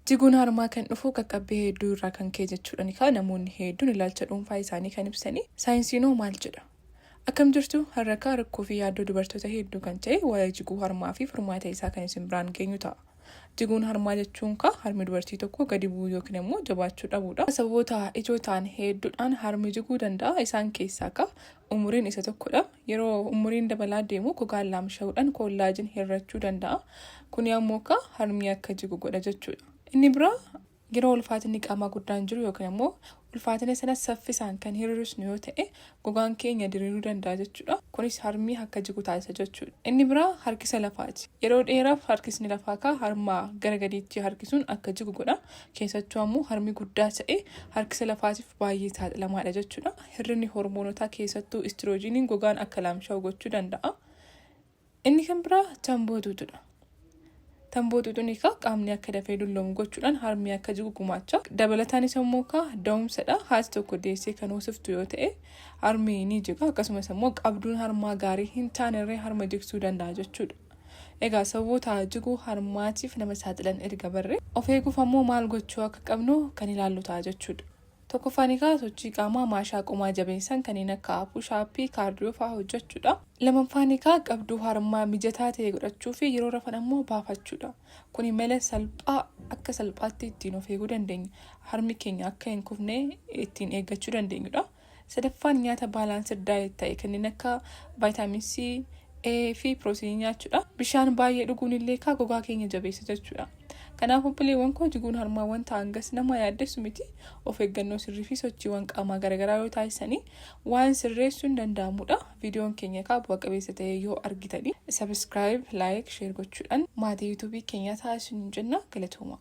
Jiguun harmaa kan dhufu qaqqabbii hedduu irraa kan ka'e jechuudhaan kaa namoonni hedduun ilaalcha dhuunfaa isaanii kan ibsanii. Saayinsiin hoo maal jedha? Akkam jirtu? Har'a kaa rakkoo fi yaaddoo dubartoota hedduu kan ta'e waa'ee jiguu harmaa fi furmaata isaa kan isin biraan geenyu ta'a. Jiguun harmaa jechuun kaa harmi dubartii tokko gadi bu'uu yookiin immoo jabaachuu dhabuudha. Sababoota ijoo ta'an hedduudhaan harmi jiguu danda'a. Isaan keessaa kaa umuriin isa tokkodha. Yeroo umuriin dabalaa deemu gogaan laamsha'uudhaan koollaajin hir'achuu danda'a. Kuni ammoo kaa harmi akka jigu godha jechuudha. Inni biraa, yeroo ulfaatinni qaamaa guddaan jiru yookiin ammoo ulfaatina sana saffisaan kan hir'isnu yoo ta'e, gogaan keenya diriiruu danda'a jechuudha. Kunis harmi akka jigu taasisa jechuudha. Inni biraa harkisa lafaati. Yeroo dheeraaf harkisni lafaa kaa harmaa gara gadiitti harkisuun akka jigu godha. Keessattuu ammoo harmi guddaa ta'e harkisa lafaatiif baay'ee saaxilamaadha jechuudha. Hir'inni hormoonotaa, keessattuu istiroojiiniin, gogaan akka laamsha'u gochuu danda'a. Inni kan biraa tamboo xuuxuudha. Tamboo xuuxuun egaa qaamni akka dafee dulloomu gochuudhaan harmi akka jigu gumaacha. Dabalataanis immoo kaa da'umsadha. Haati tokko deessee kan hoosiftu yoo ta'e harmi ni jiga. Akkasumas immoo qabduun harmaa gaarii hin taanerree harma jigsuu danda'a jechuudha. Egaa sababoota jiguu harmaatiif nama saaxilan erga barre, of eeguuf ammoo maal gochuu akka qabnu kan ilaallu ta'a jechuudha. Tokkoffaan egaa sochii qaamaa maashaa qomaa jabeessan kanneen akka push-upii, cardio fa'aa hojjechuudha. Lamaffaan egaa qabduu harmaa mijataa ta'e godhachuu fi yeroo rafan ammoo baafachuudha. Kuni mala salphaa akka salphaatti ittiin of eeguu dandeenya. Harmi keenya akka hin kufne ittiin eeggachuu dandeenyudha. Sadaffaan nyaata balanced diet ta'e kanneen akka vitamin C, A fi pirootinii nyaachuudha. Bishaan baay'ee dhuguun illee kaa gogaa keenya jabeessa jechuudha. Kanaaf obboleewwan koo, jiguun harmaa wanta hangas nama yaaddessu miti. Of eeggannoo sirrii fi sochiiwwan qaamaa garaagaraa yoo taasisanii waan sirreessuun danda'amudha. Viidiyoon keenya kaa bu'a qabeessa ta'e yoo argitanii subscribe, like, share gochuudhaan maatii YouTubeii keenyaa taasisuun jenna. Galatooma.